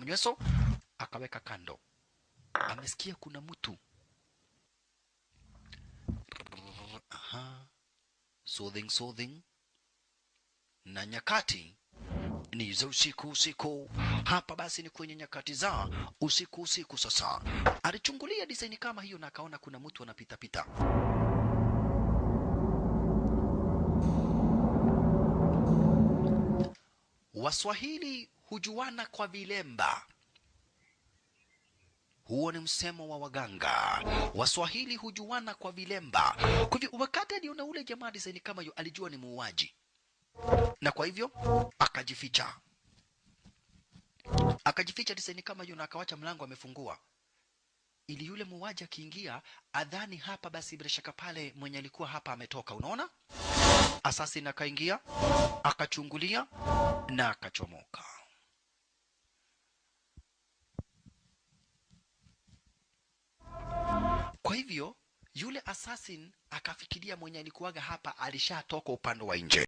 Mnyweso akaweka kando. Amesikia kuna mtu. Aha. Soothing, soothing. Na nyakati ni za usiku usiku. Hapa basi ni kwenye nyakati za usiku usiku. Sasa alichungulia design kama hiyo na akaona kuna mtu anapita pita. Waswahili hujuana kwa vilemba. Huo ni msemo wa waganga. Waswahili hujuana kwa vilemba. Kwa hivyo wakati aliona ule jamaa design kama hiyo, alijua ni muuaji, na kwa hivyo akajificha. Akajificha design kama hiyo na akawacha mlango amefungua, ili yule muuaji akiingia adhani hapa basi bila shaka pale mwenye alikuwa hapa ametoka. Unaona, assassin akaingia, akachungulia na akachomoka. Kwa hivyo yule assassin akafikiria mwenye alikuwaga hapa alishatoka upande wa nje.